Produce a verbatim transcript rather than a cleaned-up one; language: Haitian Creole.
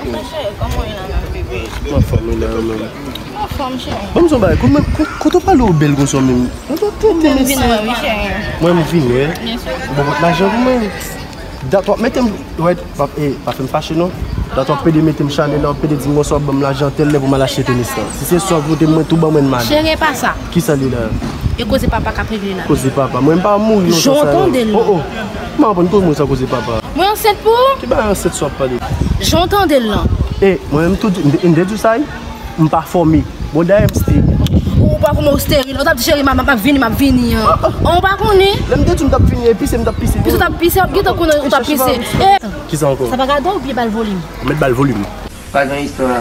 Mwen fòm la menm. Mwen fòm, cheri. Ban m di yon bagay, kòman, kò-, kote w pale w bèl konsa menm? Mwen vin wè, wi, cheri. Mwen, m vin wè. Byen si. Bon, bon, lajan pou mwen. Dat w ap mete m, wè, pa, e, pa fè m fache non. Dat w ap pede mete m chanèl la, w ap pede di m konsa w ap ban m lajan tèl lè pou m al achte tenis lan. Si se sa w vote mwen, tou ban mwen mal. Cheri, e pa sa. Kisa li la? E koze papa k ap regle la. Koze papa. Mwen, m pa mouri non. Jan w tande l. Oh, oh. M pa konprann koze mwen sa koze papa. Mwen ansent pou ou? Ki bagay ansent sa w ap pale? Jan w tande l lan. E, mwen menm tou di, m te, m te di w sa, wi. M pa fòme. Bon, dayè, m steril. Ou pa konnen w steril. Ou t ap di, cheri, m ap, m ap vini, m ap vini an. An, ou pa konnen? Lè m te di w m t ap vini, epi se m t ap pise. Epi se w t ap pise, w ap gentan konnen w t ap pise. E, kisa ankò? Sa pa gade w, byen ba l volim. Mèt ba l volim. Pa gen istwa.